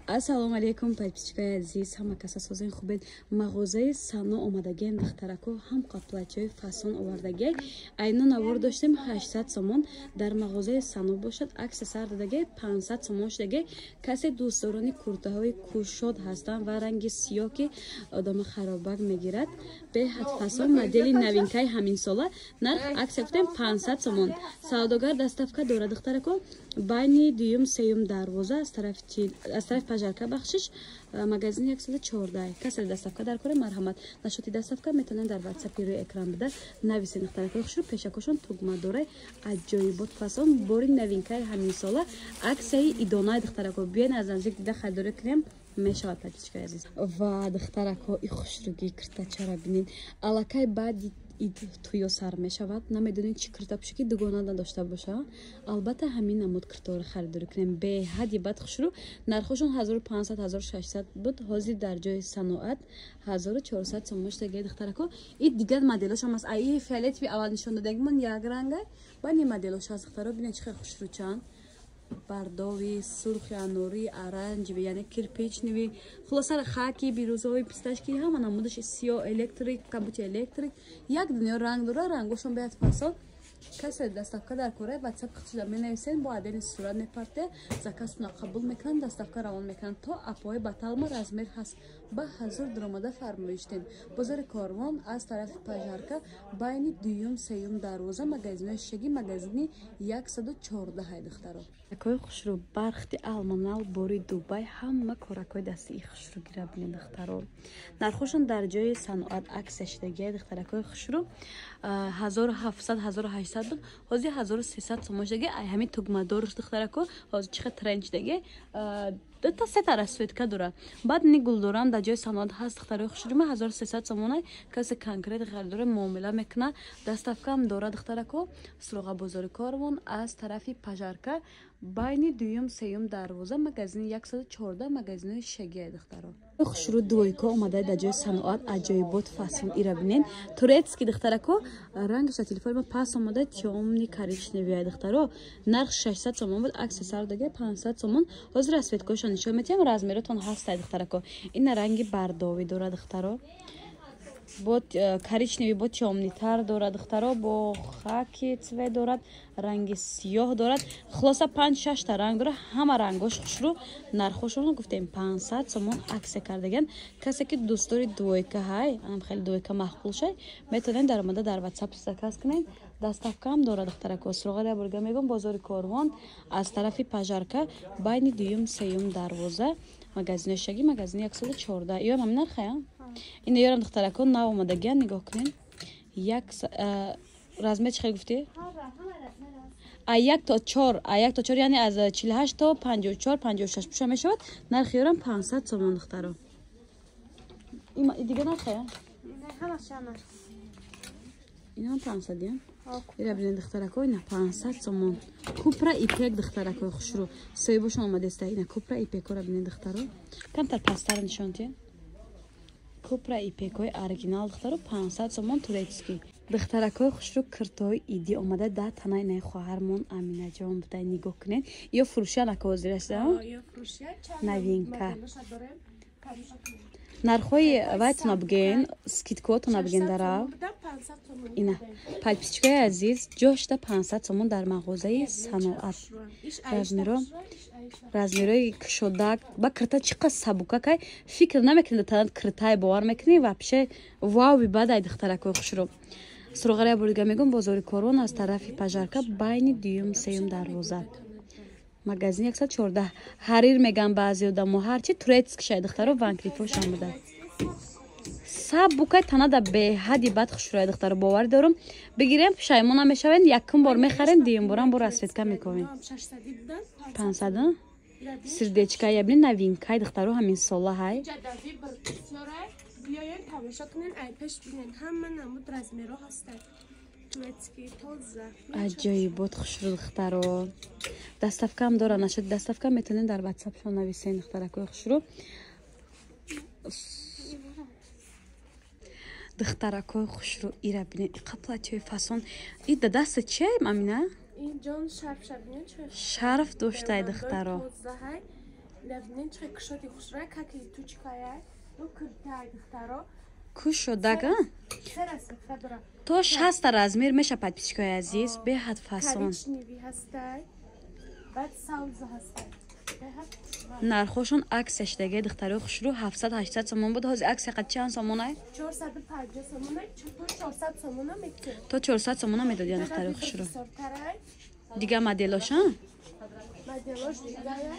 Ассалому алайкум, подписчикои азиз, ҳама каса созен, хубед? Мағозаи Сано омадагием, духтарако, ҳам қаплачои фасон овардагиай. Айно навор доштем 800 сомон, дар мағозаи Сано бошад, акса сар додагиай, 500 сомон шудагиай. Касе дӯстдорони куртаҳои кушод ҳастанд ва ранги сиёҳ, ки одама харобак мегирад, беҳад фасон, модели новинкаи ҳаминсола, нарх акса гуфтем 500 сомон. Савдогар доставка дорад, духтарако, байни дуюм сеюм дарвоза аз тарафи пожарка, бахшиш, магазини 114. Касе доставка дар кора, марҳамат. Нашоти доставка метавонед дар ватсапи рӯи экран буда нависед. Духтаракои хушрӯ, пешакошон тугма дорай, аҷоибот фасон, бори новинкаи ҳаминсола, аксияи идонаи. Духтарако, биёен, аз наздик дида харидорӣ кунем, мешавад. Подписчикои азиз ва духтарако, и хушрӯгии киртачара бинед. Аллакай баъди ид тӯё сар мешавад, намедонед чӣ кирта пӯшӣ, ки дугона надошта боша. Албатта, ҳамин намуд киртаҳоро харидорӣ кунем, беҳади бад хушрӯ. Нархошон 1500, 1600 буд, ҳозир дар ҷои Саноат 1400 сомон шудаги. Духтарако, и дигар моделошам аст. И фиолетовый аввал нишон додагимон як ранга, бани моделош ҳаст. Духтаро, бинед, чӣ хел хушрӯчанд: бордовый, сурхи анорӣ, оранжевый, яъне кирпичный, хулоса, хаки, бирӯзовый, фисташковый, ҳама намудаш, сиёҳ, электрик, кабути электрик, як дунё ранг дора. Рангошон беҳад фасон. Касе доставка дар кора, ватсап шуда менависен, бо адели сурат мепарте, заказтона қабул мекунанд, доставка равон мекунанд. То апои баталма размер ҳаст. Ба ҳазур дуромада фармоиш дем. Бозори Корвон, аз тарафи пожарка, байни дуюм сеюм дарвоза, магазинои шишагӣ, магазини 114. Духтаро, акои хушрӯ, бархти алманал, бори Дубай, ҳама коракҳои дастии хушрӯ гира бинед. Духтаро, нархошон дар ҷои Саноат аксия шудагия. Духтаракҳои хушрӯ, 1700, 1800 буд, ҳозир 1300 сомон шудаги. Ай ҳамин тугмадорш, духтарако, ҳозир чӣ хел тренд шудаги, дута сета расцветка дора. Баъд ни гулдорам дар ҷои Саноат ҳаст. Духтарои хушрӯма, 1300 сомонай. Касе конкрет харидора, муомила мекунад, доставкаам дора. Духтарако, суроға: бозори Корвон, аз тарафи пожарка, байни дуюм сеюм дарвоза, магазини 114, магазинои шишагия. Духтаро хушрӯ, двойка омада дар ҷои Саноат, аҷоибот фасон. Ира бинен, турецкий. Духтарако, рангаш телефони ма пас омада, тёмный коричневый. Духтаро, нарх 600 сомон буд, аксия сар дага 500 сомон. Ҳозир расцветкоашон нишон метиҳам, размеротон ҳастай. Духтарако, ина ранги бордовый дора, духтаро, бо коричневый, бо тёмныйтар дорад, духтаро, бо хаки цвет дорад, ранги сиёҳ дорад. Хулоса, панҷ шашта ранг дорад, ҳама рангош хушрӯ. Нархошонро гуфтем, 500 сомон аксия кардаган. Касе ки дӯстдори двойка ҳай, анам хеле двойка маъқул шай, метавонед даромада дар ватсап заказ кунед, доставкаам дорад. Духтарако, суроғари бурга мегӯм: бозори Корвон, аз тарафи пожарка, байни дуюм сеюм дарвоза, магазинои шишагӣ, магазини 114. Иём ҳамин нархая. Ин ёрам, духтарако, нав омадагиян, нигоҳ кунед. Як размер чӣ хел гуфтӣ? А як то чор, а як то чор, яъне аз 48 то 54, 56 пуша мешавад. Нархи ёрам 500 сомон, духтаро. Дига нархая, инам 500 я. Ира бинед, духтарако, ина 500 сомон, купра ипек. Духтаракои хушрӯ, соҳибошон омадеста. Ина купра ипекора бинед, духтаро, камтар пасттар нишон тия. Купра ипекҳои оригинал, духтаро, 500 сомон, турецкий. Духтаракҳои хушрӯ, киртои иди омада да танаи наи хоҳармон Аминаҷон буда, нигоҳ кунед. Ё фурӯшия нака ҳозир аст, новинка. Нархҳои вайтона буген, скидкаотона буген дара. Ина, подписчикои азиз, ҷошта 500 сомон дар мағозаи Саноат. Размеро, размерои кушодак ба кирта чӣ қад сабукакай, фикр намекунед, танат киртай, бовар мекунӣ, вообще вауи бадай. Духтаракои хушрӯ, суроғари бурдига мегӯм: бозори Корвон, аз тарафи пожарка, байни дуюм сеюм дарвоза, магазин 114. Ҳарир меган баъзе одамо, ҳарчи, турецкий шай, духтаро, ванклифошам буда, сабукай танада, беҳади бад хушрӯя. Духтаро, боварӣ дорум, бигирем, пушаймон намешавем. Якум бор мехарем, дуюм борам бо расцветка мекунем. 500 сердечка ябни, новинкай, духтаро, ҳамин сола ҳай. Биёед, тамошо кунен, ай пеш бинен, ҳама намуд размеро ҳастанд, турецкий, тоза. Аҷоибот хушрӯ, духтаро, доставкаам дора. Нашуд доставка, метавонед дар ватсапшон нависен. Духтаракои хушрӯ, духтаракои хушрӯ, ира бинед, иқа платьёи фасон. И да даста чиай, Амина? Ин ҷон шарф шабинен. Шарф доштай, духтаро. Тоза ҳай. Ира бинен, чӣ кушоди хушрӯя, каки тучкая, ну киртай, духтаро. Кушодак, а? Се расцветка дора. То 60-та размер меша, подписчикои азиз, беҳад фасон. Коричневый ҳастай, баъд савз ҳастай. Беҳад хушрӯй. Нархошон акция шидаги, духтарои хушрӯ, 700-800 сомон буд, ҳозир акция қад чанд сомонай? 450 сомона, то 400 сомона метиҳ. То 400 сомона медодиян, духтарои хушрӯ. Бисёртарай. Дига моделоша? Моделош дигая.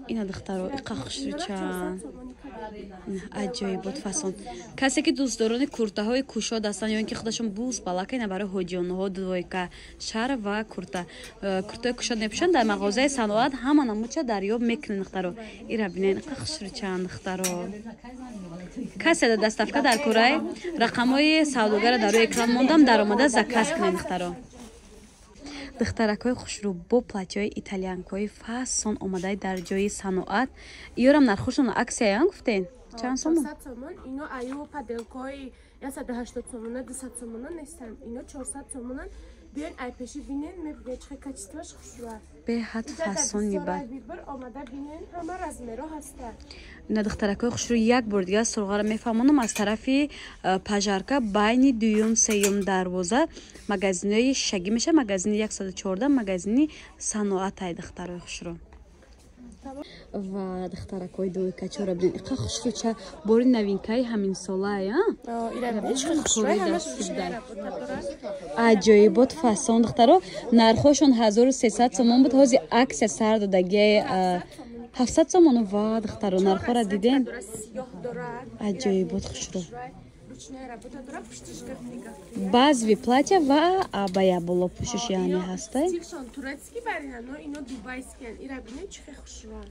Ина, духтаро, иқа хушрӯча. 400 сомони кадем. Аҷоибот фасон. Касе ки дӯстдорони куртаҳои кушод ҳастанд ё ин ки худашон буз балака, ина барои ҳоҷионҳо двойка шар ва курта. Куртаҳои кушод мепӯшанд, дар мағозаи Саноат ҳама намудча дарёб мекунед, духтаро. Ира бинед, иқа хушрӯчаанд, духтаро. Касе да доставка дар курай, рақамҳои савдогара дар рӯи экран мондам, даромада заказ кунед, духтаро. Духтаракҳои хушрӯ, бо платьяҳои итальянкои фасон омадаи дар ҷои Саноат. Иёрам нархошон акцияян, гуфтен, чанд сомон? 400 сомон. Ино аю поделкаҳои 180 сомона, 200 сомона нестанд. Ино 400 сомонан. Биён, ай пеши бинен, мебинед, чӣ качествош хушрӯа. Беҳад фасони бад. Вибр омада бинен, ҳама размерҳо ҳастанд. Ина, духтаракҳои хушрӯ, як бор дигар сурғаро мефаҳмонам: аз тарафи пожарка, байни дуюм сеюм дарвоза магазинои шишагӣ мешавад, магазини 114, магазини Саноатай, духтарои хушрӯ. Ва духтаракҳои, двойкачора бинед, иқа хушрӯча, бори новинкаи ҳаминсолая. Ира бинед, чӣ хушрӯа, ҳамаш ручная работа дорад. Аҷоибот фасон, духтаро. Нархошон 1300 сомон буд, ҳозир акция сар додагиай, 700 сомон. Ва, духтаро, нархҳоро дидем? Дорад, сиёҳ дорад. Аҷоибот хушрӯ. Ручная работа дорад, пуштиш гафти гафти. Баъзви платья ва абая боло пӯшиш, яъне ҳастай. Стилшон турецкий баринано, ино дубайскиян. Ира бинед, чӣ хел хушрӯа.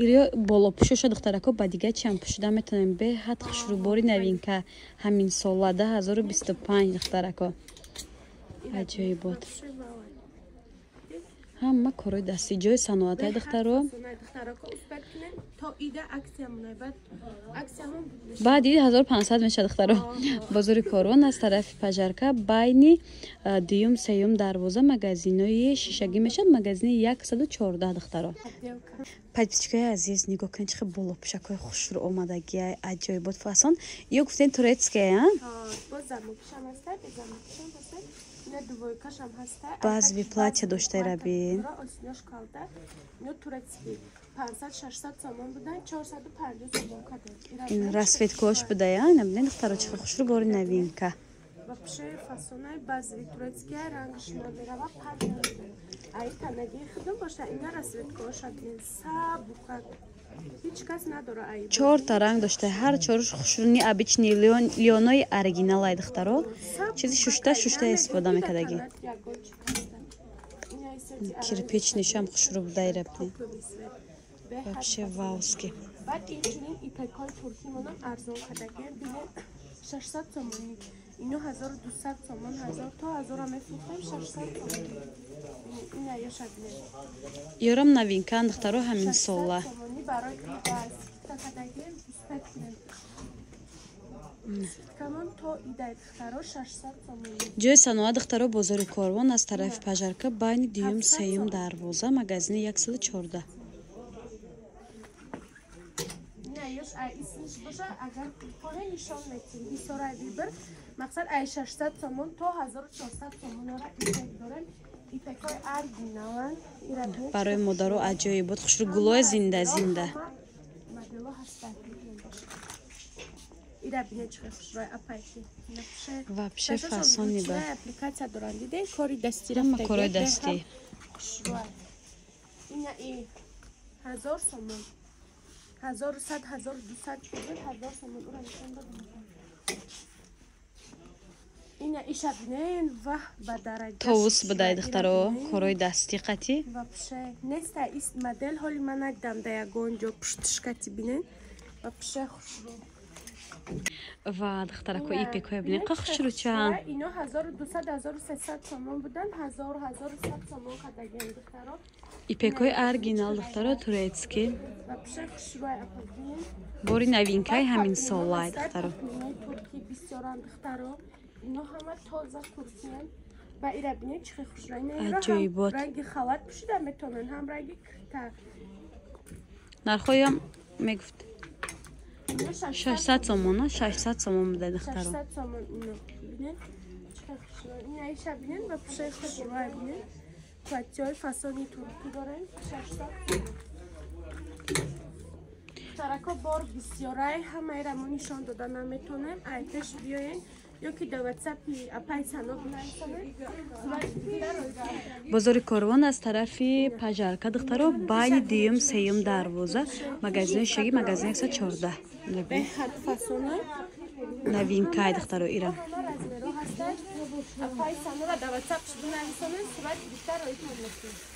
Иро боло пӯшоша, духтарако, ба дига чиам пӯшида метавонем. Беҳад хушрӯ, бори новинка ҳамин сола 2025, духтарако, аҷоибот, ҳама корҳои дастӣ, ҷои Саноатай, духтаро. Духтарако, успеть кунен, то ида акциямонай, баъд акциямон Баъд ид 1500 мешавад, духтаро. Бозори Корвон, аз тарафи пожарка, байни дуюм сеюм дарвоза магазинои шишагӣ мешавад, магазини 114, духтаро. Поделка. Подписчикои азиз, нигоҳ кунед, чӣ хел болопӯшакҳои хушрӯ омадагиай, аҷоибот фасон. Ё гуфтен, турецкая, а? Боз замокишам ҳастай, безамокишам ҳастай. Ина двойкашам ҳастай. Баъзви платья доштай, рабин. Осинош калда. Ино турецкий. 500 600 сомон будан, 450 сомон кардем. Ира Ин бинед, чӣ хел расцветкош хушрӯа. будая, набинед, духтаро, чӣ хел хушрӯ, бори новинка. Вообще фасонаи баъзви турецкия рангш намерава, пар намерава. Ай танагии худум боша, ина расцветкоша бинед, сабукак. Ҳеҷ кас надора ай. Чорта ранг дошта, ҳар чоруш хушрӯ, необычный, лёной оригиналай, духтаро, чизи шушта шушта истифода мекардагӣ. Кирпичныйшам хушрӯ будай, рабинед, вообще вауски. Баъд инчунин ипекҳои туркимонам арзон кардагем, бинед, 600 сомонӣ. Ино 1200 сомон, 1000 то 1000 мефурӯхтем, 600 сомонӣ. Бинед, ина ёша бинед. Ёрам новинка, духтаро, ҳамин 600 сола. сомонӣ барои ида скидка кардагем, успеть кунед. Скидкамон то идаи, духтаро, 600 сомонӣ. Ҷои Саноат, духтаро, бозори Корвон, аз тарафи пожарка, байни дуюм 700 сеюм сомон. дарвоза, магазини 114. Ина ёш ай исмиш боша, агар хоҳе, нишон метим. Ҳисорай вибр, мақсад ай 600 сомон то 1400 сомонора ипек дорем. Ипекҳои оригиналанд. Ира бинед, Барои чӣ модаро хушрӯ. аҷоибот хушрӯ, гулои зинда зинда. Модело ҳастанд. Ира бинед, чӣ хел хушрӯй, апайки. Вообще фасони ба. Аппликация доранд, дидед, кори дастӣ Ҳама рафтагӣ, корҳои беҳад дастӣ. хушрӯй. Ина и 1000 сомон. 1100, 1200 буд, 1000 сомон. Ура нишон додам. Ина иша бинен, ваҳ, ба дараҷа. Товус будай, духтаро, корҳои дастӣ қатӣ. Вообще неста ист модел, ҳоли ман надидам да ягон ҷо пуштишкати, бинен. Вообще хушрӯ. Ва, духтарако, ипекҳоя бинед, қа хушрӯчаанд. Ино 1200, 1300 сомон будан, 1000, 1100 сомон кардагиам, духтаро. Ипекҳои оригинал, духтаро, турецкий. Вообще хушрӯй, апа, бинен. Бори новинкаи ҳамин солай, духтаро. Паплинои туркӣ бисёранд, духтаро. Ино ҳама тоза туркиянд. Ва ира бинед, чӣ хел хушрӯй. Ина иро ҳам Аҷоибот. ранги халат пӯшида метавонанд, ҳам ранги кирта. Нархоям мегуфт. 600 сомон, 600 сомон буда, духтаро. 600 сомон ино. Бинен? Чӣ хушрӯ. Ин айша бинен ба пушаи худ рӯй бинен. Платьёи фасони туркӣ дорем. 600 сомон. Духтарако, бор бисёрай, ҳамаеро мо нишон дода наметонем. Ай пеш биёен ё ки дар ватсапи апай Сано бинависонем. Бозори Корвон аз тарафи Пажарка, духтаро, байни дуюм сеюм дарвоза магазинои шаги, магазин 114. Беҳад фасона. Новинкай, духтаро, ира. Апай Санора дар ватсапш бинависонем, сурати гирифта роитон мекунем.